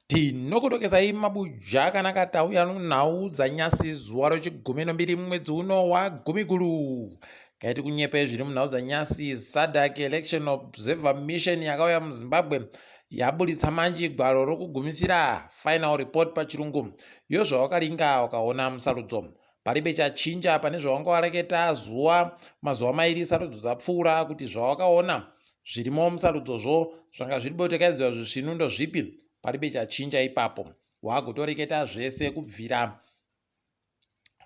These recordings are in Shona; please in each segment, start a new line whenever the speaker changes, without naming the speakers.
Tinokutokesai mabuja akanaka tauya nonhau dzanyasi zuva rechigumi nombiri mumwedzi uno waGumiguru. Kaiti kunyepa zviri munhau dzanyasi, SADC Election Observer Mission yakauya muZimbabwe yaburitsa manji gwaro rokugumisira, final report pachirungu, yozvawakaringa wakaona musarudzo. Paribe chachinja pane zvawanga wareketa zuva mazuva mairi sarudzo dzapfuura kuti zvawakaona zvirimo musarudzozvo zvanga zviri botekaidziwa zvisvinu ndozvipi. Paribe chachinja ipapo. Wagotoreketa zvese kubvira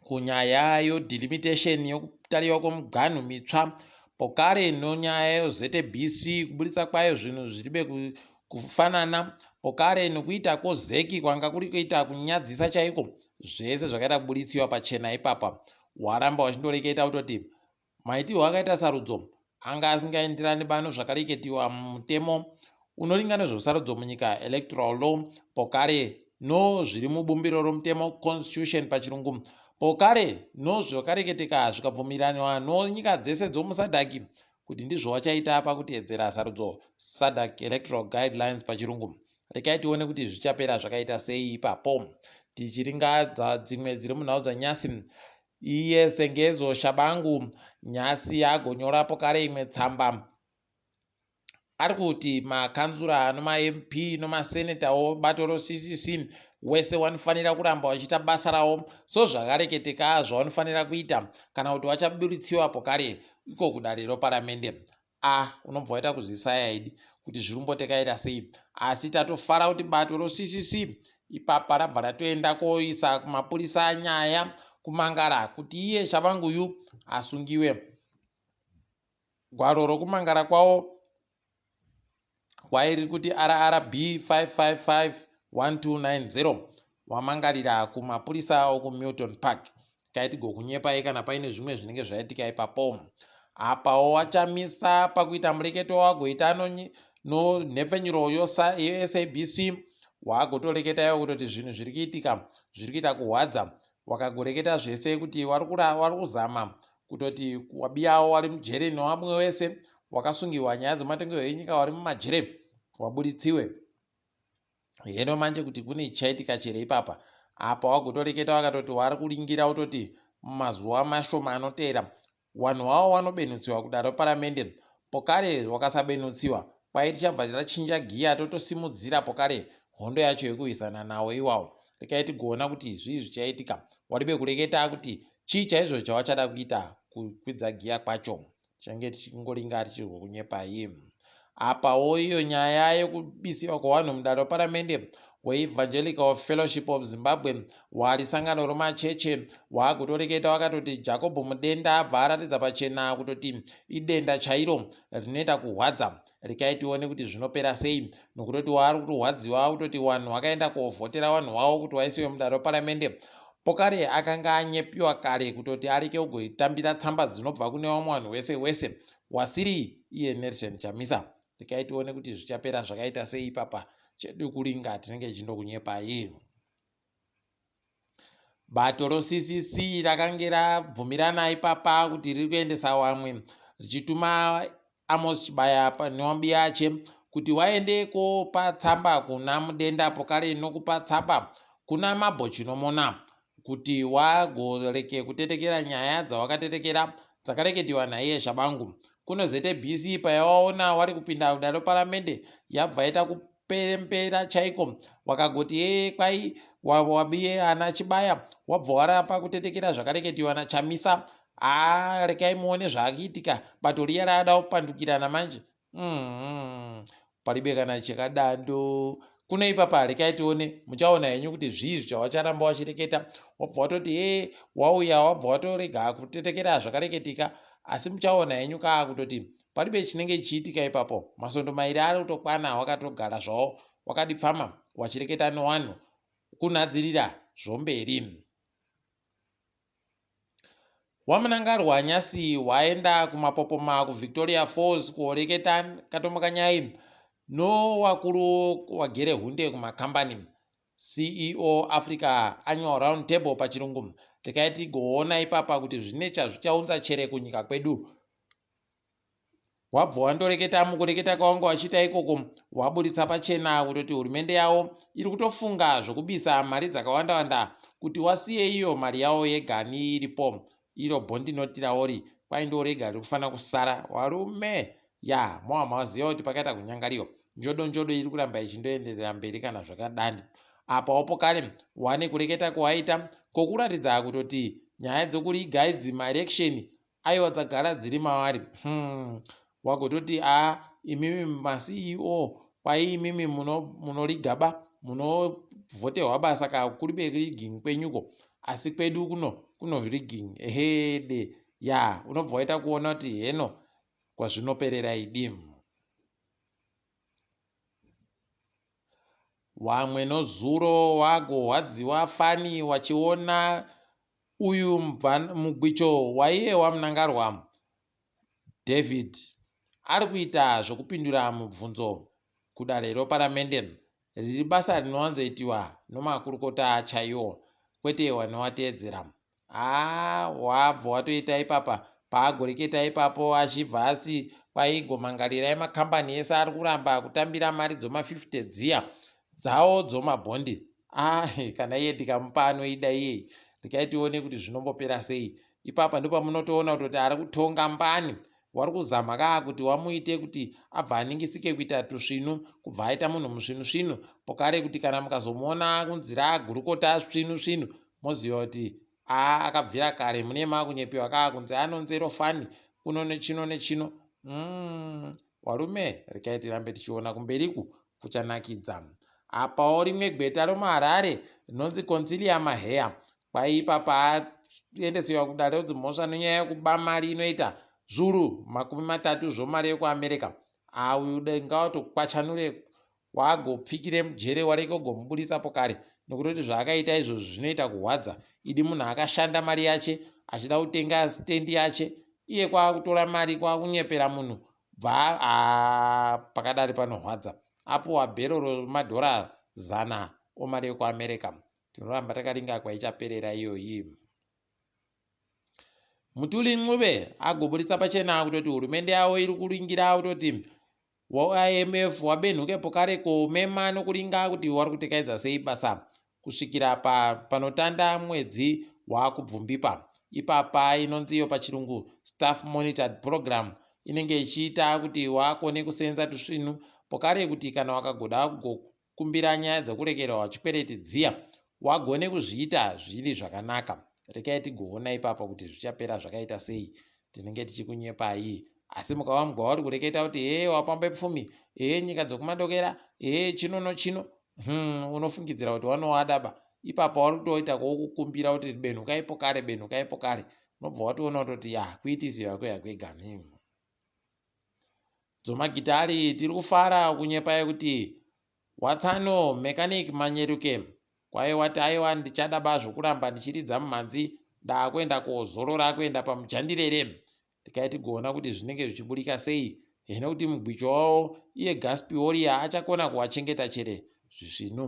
kunyaya yodelimitation yokutariwa kwemuganhu mitsva pokare nonyaya yoZBC kuburitsa kwayo zvinhu zviribe kufanana pokare nokuita kwozeki kwanga kuri kuita kunyadzisa chaiko. Zvese zvakaita kuburitsiwa pachena ipapa. Waramba wachindoreketa kutoti Maitirwo akaita sarudzo anga asingaenderani pano zvakareketiwa mumutemo unoringa nezvesarudzo munyika, Electoral Law, pokare no zviri mubumbiro romutemo, Constitution pachirungu, pokare no zvakareketeka zvikabvumiranwa no nyika dzese dzomuSADC kuti ndizvo wachaita pakuteedzera sarudzo, SADC Electoral Guidelines pachirungu. Rekai tione kuti zvichapera zvakaita sei ipapo. Tichiringadza dzimwe dziri munhau dzanyasi, Iye Sengezo Shabangu nhasi agonyorapo kare imwe tsamba ari kuti makanzura nomaMP nomaseneta obato roCCC wese wanofanira kuramba vachiita basa ravo sozvakareketeka zvavanofanira kuita kana kuti vachaburitsiwa pokare iko kudare roparamende. Ah unobva waita kuzvisaya idi kuti zvirumbo takaita sei asi tatofara kuti bato roCCC ipapa rabva ratoenda koisa kumapurisa nyaya kumangara kuti iye Shabanguyu asungiwe. Gwaro rokumangara kwawo Gwai riri kuti RRB 5551290 wamangarira kumapurisa okuMilton Park. Kai tigokunyepai kana paine zvimwe zvinenge zvaitika ipapo. Apawo wachamisa pakuita mureketo wagoita nonhepfenyuro yeSABC wagotoreketa iwo kutoti zvinhu zviri kuitika zviri kuita kuhwadza. Wakagoreketa zvese kuti wari kuzama kutoti wabiyawo wari mujere newamwe wese wakasungiwa nyaya dzematongerwo enyika wari mumajere waburitsiwe. Heno manje kuti kune chichaitika chere ipapa apa wagotoreketa wakatoti wari kuringira kutoti mumazuva mashoma anoteera wanhu wawo wanobenutsiwa kudaro paramende pokare wakasabenutsiwa kwai tichabva tachinja giya totosimudzira pokare hondo yacho yekurwisana nawo iwawo. Rekai tigoona kuti zvii zvichaitika. Waribe kureketa kuti chii chaizvo chawachada kuita kukwidza giya kwacho. Tichange tichingoringa tichirwokunyepai. Apawo iyo nyaya yekubisiwa kwevanhu mudare reparamende weEvangelical Fellowship of Zimbabwe wari sangano romacheche waakutoreketa wakatoti Jacob Mudenda abva aratidza pachena kutoti idenda chairo rinoita kuhwadza. Rekai tione kuti zvinopera sei nokutoti waari kutorwadziwa kutoti wanhu wakaenda kovhotera wanhu wawo kuti waisiwe mudare reparamende pokare akanga anyepiwa kare kutoti areke kugoitambira tsamba dzinobva kune wamwe wanhu wese wese wasiri iye Nelson Chamisa. Rekai tione kuti zvichapera zvakaita sei ipapa chedu kuringa tinenge tichindokunyepai. Bato roCCC rakange rabvumirana ipapa kuti riri kuendesa wamwe richituma Amos Chibaya neWambiyache kuti waende kopa tsamba kuna Mudenda pokare nokupa tsamba kuna Mabho Chinomona kuti wagoreke kutetekera nyaya dzawakatetekera dzakareketiwa naiye Shabangu. Kuno ZBC payawaona wari kupinda kudare reparamende yabva yaita kupembera chaiko wakagoti hee kwai wabiye ana Chibaya wabva warapa kutetekera zvakareketiwa naChamisa. Haa rekai muone zvaakuitika bato riya raada kupandukirana manje. Paribe kana chakadando kuno ipapa rekai tione muchaona henyu kuti zvii zvawacharamba wachireketa wabva watoti hee wauya wabva watorega kutetekera zvakareketika asi muchaona henyu kaa kutoti paribe chinenge chichiitika ipapo masondo mairi ari kutokwana wakatogara zvawo wakadipfama wachireketa newanhu kunhadzirira zvomberi. WaMnangarwa nyasi waenda kumapopoma kuVictoria Falls kuoreketa katomokanyai nowakuru wagere hunde kumakambani. CEO Africa Annual Round Table pachirungu. Rekai tigoona ipapa kuti zvine chazvichaunza chere kunyika kwedu. Wabva wandoreketa mukureketa kwawanga wachiita ikoko waburitsa pachena kutoti hurumende yavo iri kutofunga zvokubisa mari dzakawanda wanda kuti wasiye iyo mari yavo yegani iripo iro bhondi noti raori kwai ndorega riri kufanira kusara warume ya mowa maziva kuti pakaita kunyangariwa njodo njodo iri kuramba ichindoenderera mberi kana zvakadani apawo pokare wane kureketa kwawaita kokuratidza kutoti nyaya dzokuriga idzi maelection Aiwa dzagara dziri mavari hmm. Wagototi a imimi maCEO kwai imimi munoriga ba munovhotehwa ba saka kuribe rigging kwenyuko asi kwedu kuno kuno rigging ehede ya unobva waita kuona kuti heno kwazvinoperera idi. Wamwe nozuro wagorwadziwa fani wachiona uyu mugwicho waiye waMnangarwa David ari kuita zvokupindura mubvunzo kudare roparamende riri basa rinowanzoitiwa nomakurukota chaiwo kwete wanowateedzera. Haa wabva watoita ipapa paagoreketa ipapo achibva asi kwaigomangarirai makambani ese ari kuramba kutambira mari dzoma 50 dziya dzawo dzomabhondi ah kana iye ndikamupa anoida iye regai tione kuti zvinombopera sei ipapa ndopamunotoona kutoti ari kutonga mbani wari kuzama kaa kuti wamuite kuti abva aningisike kuita tusvinu kubva aita munhu musvinu svinu pokare kuti kana mukazomuona kunzi raagurukota svinu svinu moziva kuti aa akabvira kare mune makunyepewa kaa kunzi anonzero fani kuno nechino nechino mm, warume rekai tirambe tichiona kumberiku kuchanakidza apawo rimwe gweta romuharare rinonzi concilia maheya kwai ipapa aendesewa kudare rodzimhosva nenyaya yekuba mari inoita zvuru 30 zvomari yekuamerica auyu denga watokwachanure wagopfikire mujere wareke ugomuburitsapo kare nokutoti zvaakaita izvozvi zvinoita kuhwadza idi munhu akashanda mari yache achida kutenga stendi yache iye kwakutora mari kwakunyepera munhu bva pakadari panohwadza apuwa bhero remadhora 100 omari yekuamerica tinoramba takaringa kwaichaperera iyoyi. Mutuli Ncube agoburitsa pachena kutoti hurumende yavo iri kuringira kutoti waIMF wabenhuke pokare komema nokuringa kuti wari kutekaidza sei basa kusvikira pa, panotanda mwedzi waakubvumbipa. Ipapa inonzi iyo pachirungu staff monitored program inenge ichiita kuti wakone kusenza tusvinu pokare kuti kana wakagoda kumbira nyaya dzekurekererwa chikwereti dziya wagone kuzviita zviri zvakanaka. Rekai tigoona ipapo kuti zvichapera zvakaita sei. Tinenge tichikunyepai. Asi mukawambwa wari kureketa kuti hee wapamba pfumi, hee nyika dzekumadokera, hee chino nochino, unofungidzira kuti wanowadaba. Ipapa wari kutoita kwokukumbira kuti benhukaipo kare, benhukaipo kare. Unobva watoona kutoti ya kuitisiwa kwega kwega. Dzomagitari tiri kufara kunyepai kuti watsano mechanic manyeruke kwaye wati aiwa ndichada ba zvokuramba ndichiridza mumhanzi ndakuenda kozorora kuenda pamujandirere tikai tigoona kuti zvinenge zvichiburika sei hene kuti mugwicho wavo iye gaspi warrior achakona kuwachengeta chere zvisvinu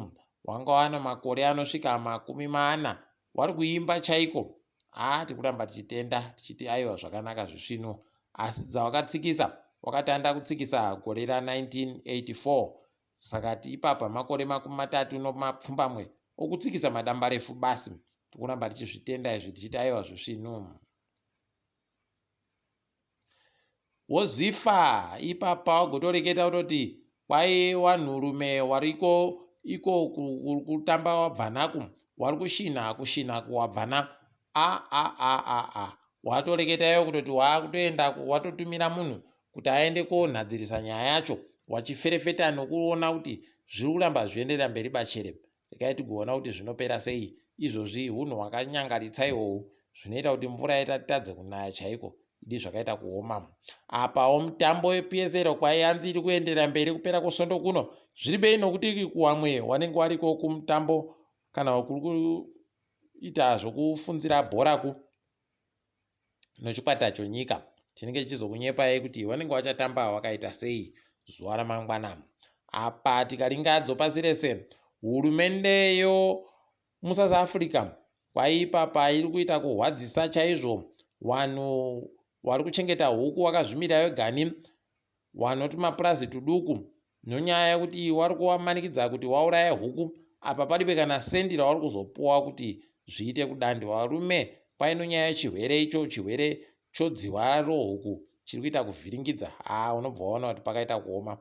wanga wana makore anosvika 40 Wari kuimba chaiko haa tikuramba tichitenda tichiti aiwa zvakanaka zvisvinu asi dzawakatsikisa wakatanda kutsikisa gore ra 1984 saka ipapa makore 37 okutsikisa madambarefu basi tikuramba tichizvitenda izvi tichiti aiwa zvisvinu. Wozifa ipapa wagotoreketa kutoti kwai wanhurume wariko iko kutamba wabvanaku wari kushinha kushinha kuwabvana a a a a a watoreketa iwe kutoti wakutoenda watotumira munhu kuti aende konhadzirisa nyaya yacho wachiferefeta nokuona kuti zviri kuramba zvichienderera mberi bachere Regai tigoona kuti zvinopera sei. Izvozvi hunhu hwakanyangaritsa ihwohwu zvinoita kuti mvura itadze kunaya chaiko idi zvakaita kuoma. Apawo mutambo wePSL kwaianzi iri kuenderera mberi kupera kwesvondo kuno zviri bei nokuti kuwamwe wanenge wariko kumutambo kana kuri kuita zvokufunzira bhora ku nechikwata chonyika chinenge chichizokunyepai kuti vanenge vachatamba vakaita sei zuva ramangwana. Apa tikaringa dzopasi rese, hurumende yo muSouth Africa kwaipapa iri kuita kuhwadzisa chaizvo vanhu vari kuchengeta huku wakazvimira wegani. Wanotumapurazi tuduku nonyaya yekuti wari kuwamanikidza kuti wauraya huku apa paribe kana sendi rawari kuzopuwa kuti zviite kudandi warume kwaino nyaya yechirwere icho chirwere chodzihwa rohuku chiri kuita kuvhiringidza haa unobva waona kuti pakaita kuoma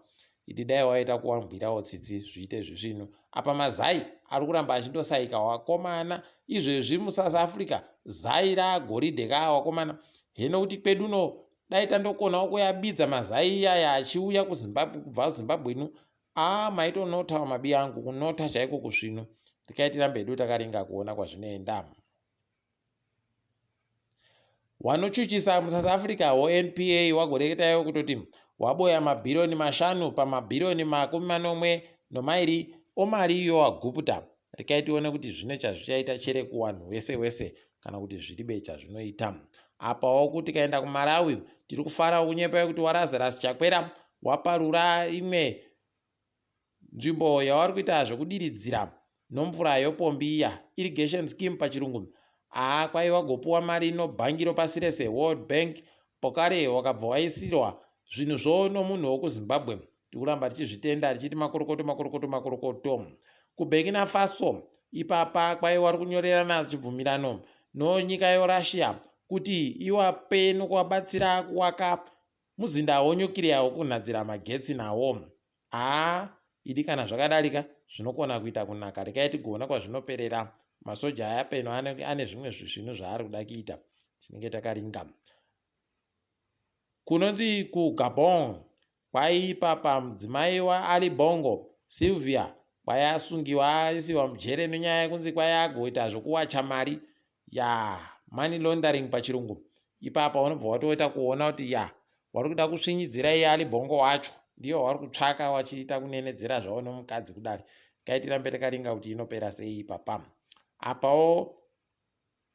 idi dai waita kuwambwirawo tsitsi zviite zvisvinu apa mazai ari kuramba achindosaika wakomana izvezvi musouth africa zai ragoridhe kaa wakomana heno kuti kweduno dai tandokonawo kuyabidza mazai iyaya achiuya kuzimbabwe kubva kuzimbabwe inu aa maitonota mabi angu kunota chaiko kusvinu tikai tirambe hedu takaringa kuona kwazvinoenda Wanochuchisa muSouth Africa woNPA wagoreketayo kutoti waboya mabhiriyoni mashanu pamabhiriyoni 72 omari yowaGupta. Rekai tione kuti zvine chazvichaita chere kuwanhu wese wese kana kuti zviribe chazvinoita. Apawo kuti tikaenda kuMalawi tiri kufarawo kunyepa kuti waLazarus Chakwera waparura imwe Nzvimbo yavari kuita zvekudiridzira nomvura yopombi iya, irrigation scheme pachirungu, haa kwai wagopuwa mari nobhangi ropasi rese, World Bank, pokare wakabva waisirwa zvinhu zvo nomunhu wokuZimbabwe. Tikuramba tichizvitenda tichiti makorokoto makorokoto makorokoto. KuBurkina Faso ipapa kwai wari kunyorerana chibvumirano nonyika yoRussia kuti iwape nokuvabatsira kuwaka Muzinda wonyukiriya wokunhadzira magetsi nawo. Haa idi kana zvakadarika zvinokona kuita kunaka rekai tigoona kwazvinoperera. Masoja aya peno ane zvimwe zvisvinu zvaari kuda kuita. Tinenge takaringa. Kunonzi kuGabon kwaipa mudzimai waAli Bongo, Sylvia, kwai asungiwa aisiwa mujere nenyaya yekunzi kwai agoita zvekuwacha mari ya money laundering pachirungu ipapa unobva watoita kuona kuti ya wari kuda kusvinyidzira iye ali bongo wacho ndiyo wari kutsvaka wachiita kunenedzera zvavo nomukadzi kudari kai tirambe takaringa kuti inopera sei ipapa apawo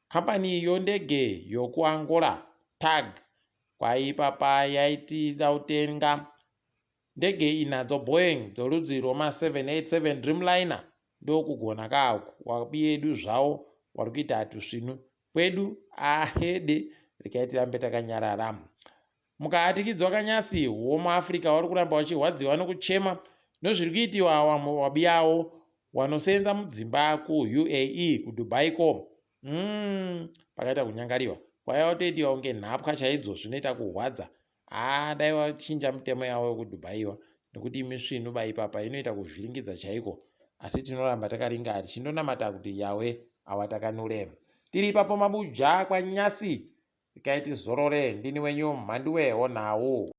kambani yondege yokuangola tag kwaipapa yaitida kutenga Ndege ina dzoBoeing dzorudzi rwoma 787 Dreamliner ndokugona ka uku wabi edu zvawo wari kuita tusvinu kwedu ahede rekai tirambe takanyarara. Mukahatikidzwa kanyasi womuAfrica wari kuramba wachirwadziwa nokuchema nozviri kuitiwa wabi yawo wanoseenza mudzimba kuUAE kuDubai ko umm pakaita kunyangariwa kwaiva kutoitiwa kunge nhapwa chaidzo zvinoita kuhwadza Haa dai wachinja mitemo yavo yekudhubhaiwa nekuti misvinu ba ipapa inoita kuvhiringidza chaiko asi tinoramba takaringa tichindonamata kuti yawe awatakanure tiri ipapo mabuja kwanyasi rekai tizorore ndini wenyu mhanduwe honhau.